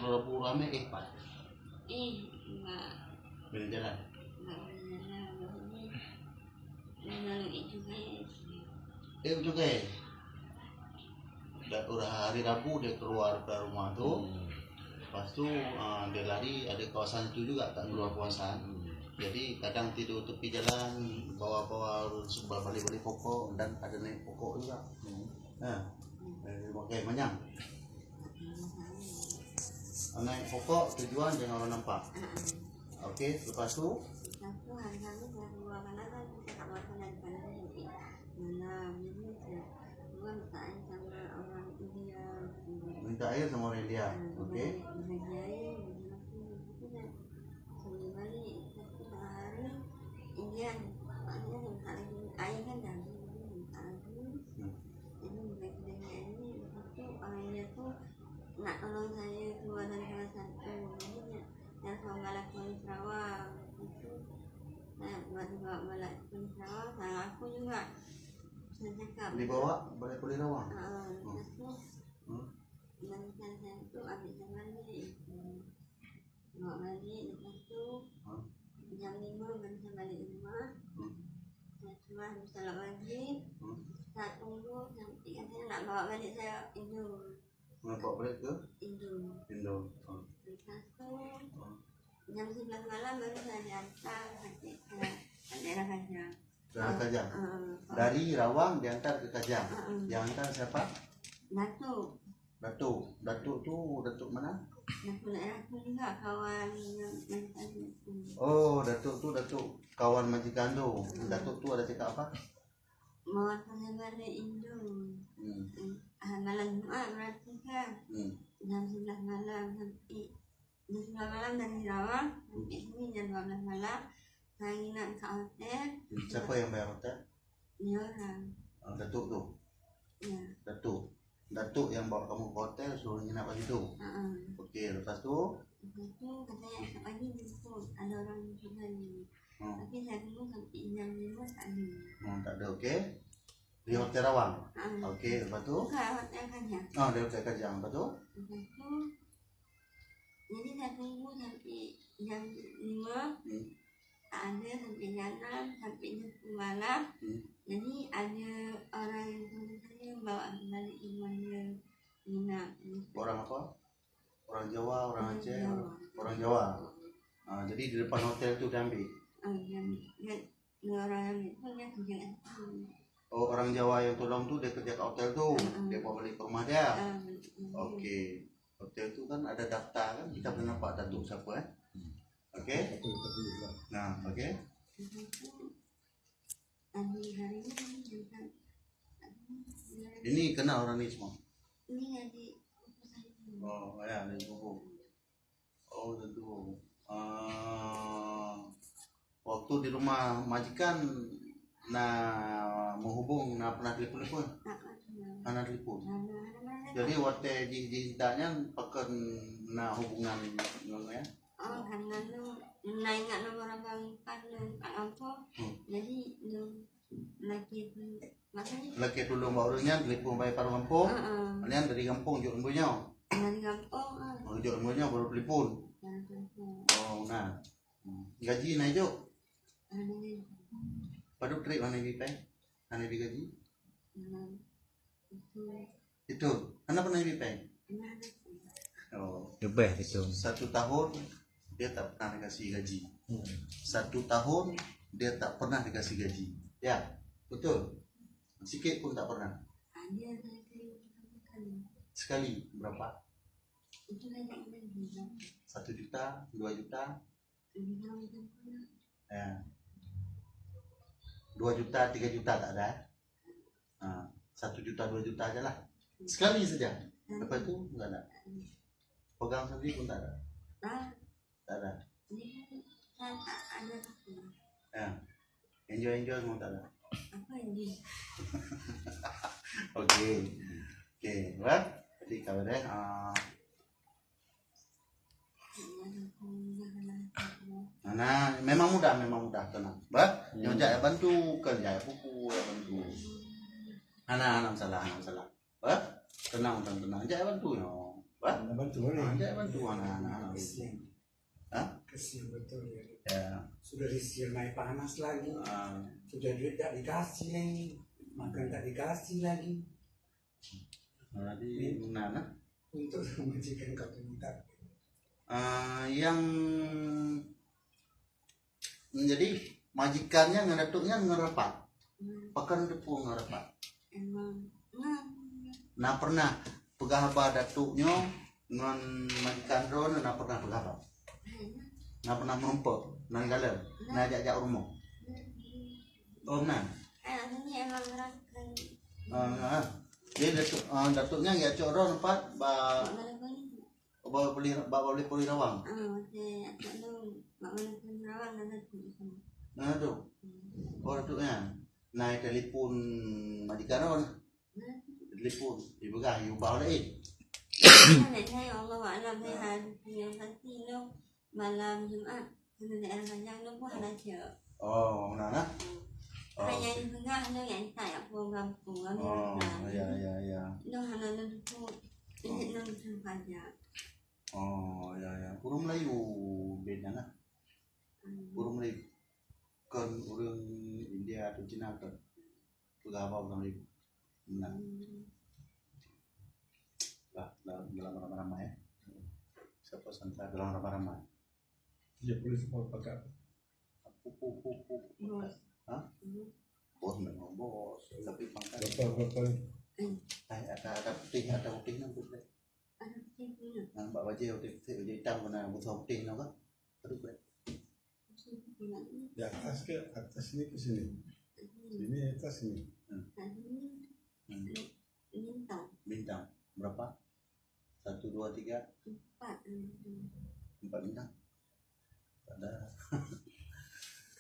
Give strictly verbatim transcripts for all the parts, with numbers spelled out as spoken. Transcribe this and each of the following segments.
Rabu ramé, eh, pat. Eh, mak. Bela jalan. Mak bela jalan, mak ni. Memang itu kan. Eh, betul kan? Dan udah hari Rabu dia keluar ke rumah tu. Hmm. Lepas tu, ah, dia lari, ada kawasan itu juga tak keluar kawasan. Hmm. Jadi kadang tidur tepi jalan, bawa-bawa sebuah balik-balik pokok dan ada naik pokok juga. Hmm. Ha. Eh, pakai manyang. Naik pokok tujuan jangan orang nampak. Okey, lepas tu? Lepas tu hari Khamis, hari dua malam kan kita tak makan dari pagi. Malam, jadi saya dua minta air sama orang India. Minta air sama orang India. Hmm, okey. Bagi, bagi air, bagi nasi, gitu kan. Sambil balik, lepas tu tengah hari, India, India minta lagi. Air kan dah habis, jadi minta lagi. Hmm. Jadi bagi-bagi air, lepas tu orang India tu nak tolong saya keluar dari salah satu. Jadi dia, dia suruh galak polis Sarawak. Lepas tu, saya buat dibawa galak polis Sarawak, salah aku juga. Saya cakap. Dibawa balik polis Sarawak? Ha, lepas tu, hmm, yang saya tu ambil saya balik. Bawa balik, lepas tu, ha, jam lima baru saya balik rumah. Hmm. Saya keluar, saya salat maghrib. Hmm. Saya tunggu sampai katanya nak bawa balik saya Indo. Nak bawa balik ke? Indo. Indo. Ha. Lepas tu, ha, jam sebelas malam baru saya diantar sampai ke daerah Kajang. Daerah Kajang. Ha, ha. Dari Rawang diantar ke Kajang. Ha, ha. Yang antar siapa? Datuk. Datuk. Datuk tu, Datuk mana? Datuk daerah tu juga, kawan yang, yang tadi tu. Oh, Datuk tu Datuk kawan majikan tu. Hmm. Datuk tu ada cakap apa? Mau saya balik Indo. Hmm. Hmm. Ah, malam Jumaat berarti kan. Hmm. Jam sebelas malam sampai, jam sebelas malam dari Rawang sampai sini jam dua belas malam. Saya nginap kat hotel. Hmm. Siapa yang bayar hotel? Dia orang. Ah, Datuk tu? Ya. Datuk. Datuk yang bawa kamu ke hotel, suruh nginap kat situ? Ha, ha. Okey, lepas tu? Lepas tu, katanya esok pagi jemput. Ada orang jemput saya. Hmm. Tapi saya tunggu sampai jam lima tak ada. Hmm, tak ada, okey. Di Hotel Rawang? Ha. Okey, lepas tu? Bukan, Hotel Kajang. Ah, di Hotel Kajang, lepas tu? Lepas tu, jadi saya tunggu sampai jam lima. Hmm. Tak ada sampai jam enam, sampai jam sepuluh malam. Hmm. Jadi ada orang yang tunggu saya bawa balik rumah dia nginap. Orang apa? Orang Jawa, orang Aceh, orang Jawa. Orang Jawa. Ah, jadi di depan hotel tu dia ambil? Ah, dia ambil. Dia, dia orang ambil pun dia kerja kat situ. Oh, orang Jawa yang tolong tu dia kerja kat hotel tu? Ah, ah. Dia bawa balik ke rumah dia? Ah, balik ke rumah dia. Okey. Hotel tu kan ada daftar kan? Kita boleh nampak Datuk siapa, eh? Hmm. Okey? Satu, satu, ya. Nah, okey. Lepas tu, hari ni, ini kenal orang ni semua? Ini adik sepupu saya. Oh, ya, adik sepupu. Oh, tentu. Ah, waktu di rumah majikan na menghubung, na pernah telepon-telepon? Tak pernah. Hana telepon. Hana, hana, hana. Jadi, watèe jih, jih tak nyan, pakon na hubungan ngon, ya? Oh, hana, nu, na ingat nomor abang Pan, nu, Pak Lampu. Hmm. Jadi, nu, laki tu, maksudnya? Laki tulung bak ureueng nyan, telepon bak Pak Lampu. Heeh. Nyan dari gampông jok nombor nyoe. Dari gampông, ah. Oh, jok nombor nyoe baru telepon. Baru telepon. Oh, na. Hmm. Gaji na jok? Ada. Padub trép hana jipèng? Hana jigaji? Enam. Itu. Itu. Hana pernah jipèng? Pernah ada. Oh. Leubeh itu. Satu tahun dia tak pernah dikasih gaji. Hmm. Satu tahun dia tak pernah dikasih gaji. Ya, betul. Sikit pun tak pernah. Ada, ada, ada. Sekali berapa? Itu kan tak pernah juga. Satu juta, dua juta? Lebih kurang macam tu lah. Ya. Dua juta, tiga juta tak ada, eh? Ha, satu juta, dua juta aja lah. Sekali saja. Lepas tu, enggak ada. Pegang sendiri pun tak ada. Ah. Tak ada. Ini kan tak ada apa. Ya. Enjoy-enjoy semua tak ada. Apa enjoy? Okey. Okey, bah. Jadi kalau deh, ah, Nah, memang mudah, memang mudah, tenang. Bah, hmm. Nyoe jak bantu, kan jak buku, jak bantu. Hana, hana masalah, hana masalah. Bah, tenang, tenang, tenang. Jak bantu nyoe. Apa? Ada bantuan ni. Ada bantuan anak-anak. Kesian. Hah? Kesian betul ya. Ya. Sudah disetir naik panas lagi. Ah. Sudah duit tak dikasih lagi. Makan tak dikasih lagi. Jadi, mana? Untuk majikan kau minta. Ah, yang jadi majikannya ngon datuk nyan ngon rapat. Hmm. Pakon teupeu ngon rapat. Emang. Nah, pernah peugah haba datuk nyoe ngon majikan droe na pernah peugah haba. Nah pernah meurumpok, na galak, na jak-jak rumoh. Oh, na. Ah, ah. Jadi datuk, ah, datuk nyan jak cok droe nampak ba ba poli ba poli poli rawang. Na tu. Oh, datuk nyan. Na telepon majikan droe. Telepon, ipeugah, iubah laén. Hai, hai, Allah alam, hai, hai, yang pasti lo malam Jumat, kena daerah Panjang lo pun ada cek. Oh, mana nah? Oh. Hanya di tengah lo yang tak ya program program. Oh, ya ya ya. Lo hana lo tu, ini lo tu saja. Oh, ya ya. Ureueng Melayu beda lah. Ureueng Melayu. Kon ureueng India atau Cina kon. Peugah haba ureueng laén. Nah. Lah, dalam, dalam ramai-ramai, eh. Siapa sangka dalam ramai-ramai? Ya, boleh semua pakat. Pu, pu, pu, pu, pakat. Bos. Hah? Bos memang bos, tapi pangkat. Berapa, berapa ni? Eh, ada, ada putih, ada putih ni, putih. Ada putih ni. Nah, bak bajèe putih, putih, bajèe hitam kena butong putih ni kan? Aduh, berat. Di atas ke atas ni ke sini? Sini atas ni. Hmm. Hmm. Bintang. Bintang. Berapa? Satu, dua, tiga. Empat. Empat bintang. Ada.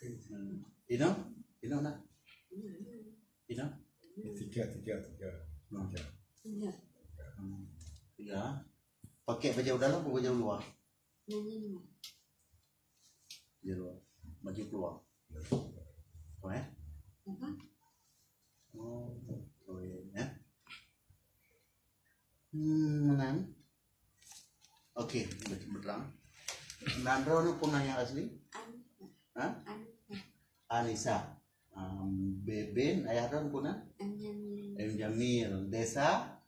Hmm. Ino? Ino nah. Ino? Tiga, tiga, tiga. Hmm. Tiga. Hmm. Tiga. Pakai baju dalam atau baju luar? Baju luar. Baju luar. Baju keluar. Apa ya? Apa? Oh, oh ya. Hmm, mana? Okey, betul betul. Nandro ni pun yang asli? Anissa. Hah? Anissa. Anissa. Um, Beben, ayah droe pun, ah? M Jamil. M Jamil. Desa?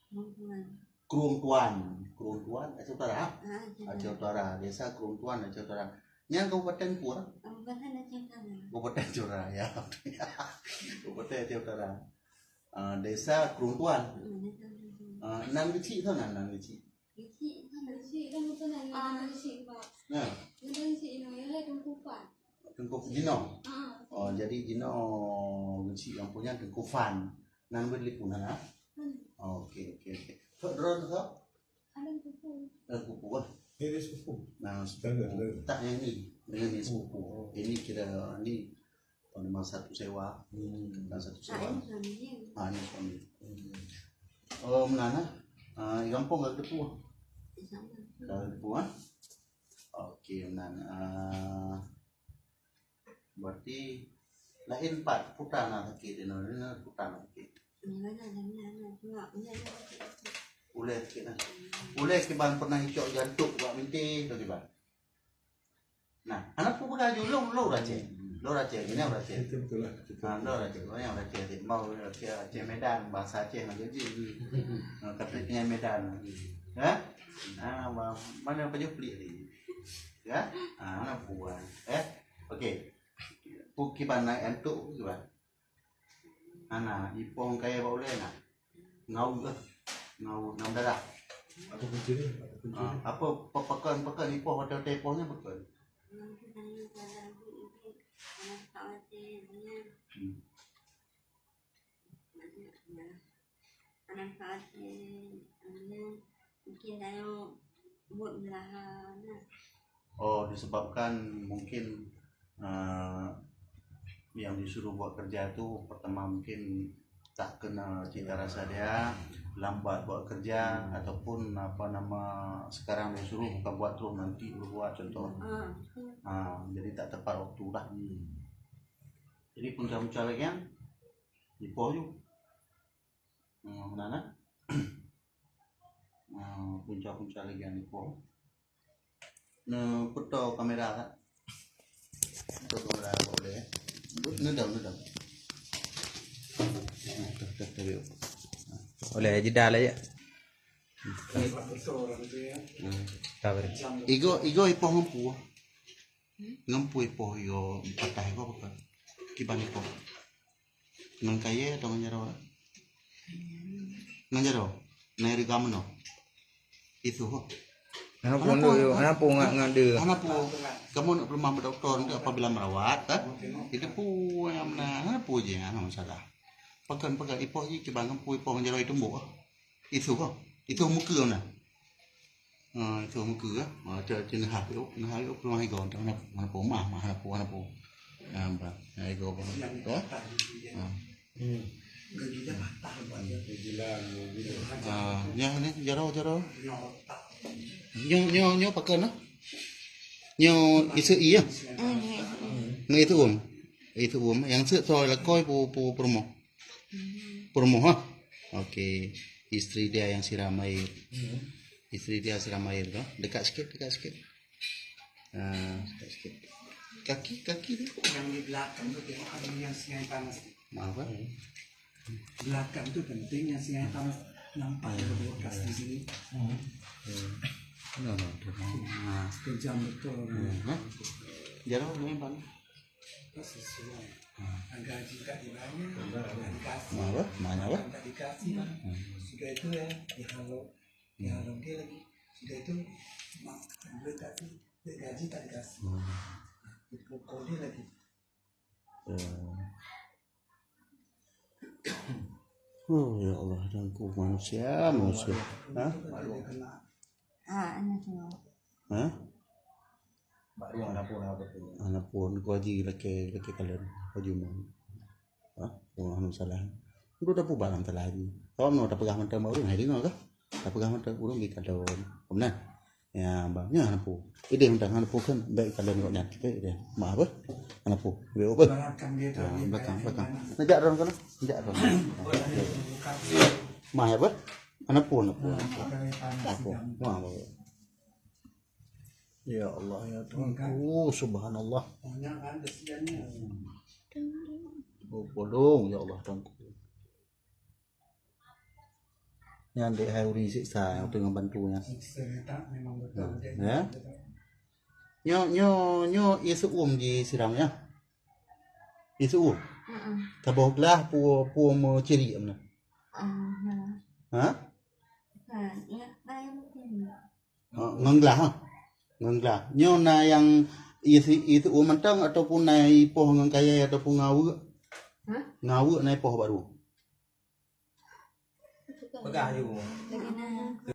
Krueng Tuan. Krueng Tuan. Krueng Tuan, Aceh Utara. Ah, Aceh Utara. Aceh Utara. Desa Krueng Tuan, Aceh Utara. Nyan Kabupaten Pura? Kabupaten Aceh Utara. Kabupaten Aceh Utara, ya. Kabupaten Aceh Utara. Ah, Desa Krueng Tuan. Hmm, Desa Krueng Tuan. Ah, nan keuchik tu, nan, nan keuchik. Keuchik kan? Keuchik kan betul kan? Ah, keuchik, Pak. Nah. Betul keuchik, no. Ya, Teungku Fan. Teungku Jinoe. Ah. Oh, jadi jinoe keuchik nyang punya Teungku Fan. Nan beutelepon, ha? Hmm. Okey, okey, okey. Kok drone tu? Ada kupu. Ada kupu, ah. Ini sepupu. Nah, sepupu. Ada, ada. Tak yang ni. Yang ni sepupu. Oh. Ini kira ni Memang satu sewa. Hmm. Bukan satu sewa. Ah, ini suami dia. Ah, ini suami. Hmm. Oh, meunan, ah. Ah, di gampông ka geuteupeue? Di sana. Ka geuteupeue, ah? Okey, meunan. Ah, berarti laén pat puta na sakét, di na, di na puta na sakét. Di mana, di mana, di mana? Ulèe sakét na. Ulèe kiban pernah icok jantok bak bintéh, atau kiban? Nah, hana peue peugah ju, lôn, lôn ureueng Aceh. Lôn ureueng Aceh, ini ureueng Aceh. Betul, betul lah. Betul. Ah, lôn ureueng Aceh, ureueng Aceh. Mau ureueng Aceh, Aceh Medan, bahasa Aceh nak jadi. Ah, kata dengan Medan. Ya? Ah, ma-, mana baju pelik ni? Ya? Ah, mana puan? Eh? Okey. Pu kiban naik antuk kiban. Hana, ipoh kayèe bak ulèe na. Ngaweuek lah. Ngaweuek nam darah. Apa kunci ni? Apa kunci ni? Ah, apa pe-, pakon, pakon ipoh, watèe-watèe ipoh nyan pakon? Hmm. Mungkin dalam buat belahan. Oh, disebabkan mungkin, eh, yang disuruh buat kerja tu pertama mungkin tak kena cita rasa dia, lambat buat kerja, hmm, ataupun apa nama, sekarang dia suruh bukan buat terus, nanti baru buat, contoh. Ah, betul. Ah, jadi tak tepat waktu lah. Hmm. Jadi punca-punca lagèe nyan, ipoh ju. Hmm, meunan, eh? Ah, punca-punca lagi yang di pol. Nah, foto kamera kan? Foto kamera boleh. Neudong, neudong. Nah, tuh, tuh, tuh, yuk. Boleh jeda lah ya. Nah. Igo, igo ipoh ngempu. Ngempu ipoh yo patah igo apa? Kiban ipoh. Ngon kayèe atau ngon jaroe? Ngon jaroe. Nai riga meunoe. Itu ho. Hana peue ngon, hana peue ngon, ngon dia. Hana peue. Kamu nak peulumah bak doktor nanti apabila merawat, kan? Itu peue yang mana? Hana peue je, hana masalah. Pakan, pakan ipoh je kiban ngempu ipoh ngon jaroe itu mbok. Itu ho. Itu muka mana? Ah, itu muka, ah. Ah, tu, tu neuhah yuk, neuhah yuk peulumah igo, tu hana, hana peue, mah, mah, hana peue, hana peue. Ah, bah, hana igo, bah. Ya? Ah. Hmm. Ah, ya, ni, jaroe, jaroe. Nyo, nyo, nyo pakai, nah. Nyo isu iya. Nah, itu um. Itu um. Yang se soal lakoi pu, pu, pu rumoh. Pu rumoh, ha? Okey. Isteri dia yang siram air. Isteri dia siram air tu. Dekat sikit, dekat sikit. Ah, dekat sikit. Kaki, kaki dia. Yang di belakang tu tengok ada yang sungai panas tu. Apa? Belakang tu penting yang sungai panas nampak dari bekas di sini. No, no, tu. Ah. Kejam betul. Hmm, ha? Jalan memang panas. Sesuai. Ah. Gaji tak dibayar, tak dikasih. Mana apa? Mana apa? Makan tak dikasih, kan? Hmm. Sudah itu ya, dihalau. Dihalau dia lagi. Sudah itu, mak, duit tak di-, duit gaji tak dikasih. Hmm. Dipukul dia lagi. Ya. Oh, ya Allah, dangku manusia, manusia. Ha? Itu dia kena. Ah, anak tu. Ha? Bak ruang dapur apa tu? Anak pun, ku haji laki, laki kalian, haji umum. Ha? Oh, anu salah. Udah dah pubak dalam telah haji. Kau mau tak pegang mantap urang, hari ni kah? Tak pegang mantap urang di kadon. Benar? Ya, bang. Ya, anak pun. Ide mantap anak pun kan, baik kalian kau nyan. Kita ide. Maaf, eh? Anak pun. Baik, apa? Belakang dia tu, ha, dia belakang, belakang. Nejak dorong kena. Nejak dorong. Mah, ya, apa? Anak pun, anak pun. Anak pun. Wah, baik. Ya Allah, ya Tuhan. Kan? Oh, subhanallah. Banyak kan kesiannya. Oh, bolong, ya Allah, Tuhanku. Nyan dek hai ureueng siksa nyang teuh ngon bantu nyan. Siksa nyan tak memang betul. Nah, dia ya. Betul. Nyo, nyo, nyo, ié seu'uem jisiram nyan. Ié seu'uem. Heeh. Saboh glah pu, pu meuciri meunan. Ah, ha. Ha? Ha, ya, nah, yang betul. Ha, ngon glah, ha? Ngon glah. Nyoe na nyang ié si-, ié seu'uem mantong ataupun na ipoh ngon kayèe ataupun ngon aweuek? Hah? Ngon aweuek na ipoh baru? Peugah yue. Lagi na.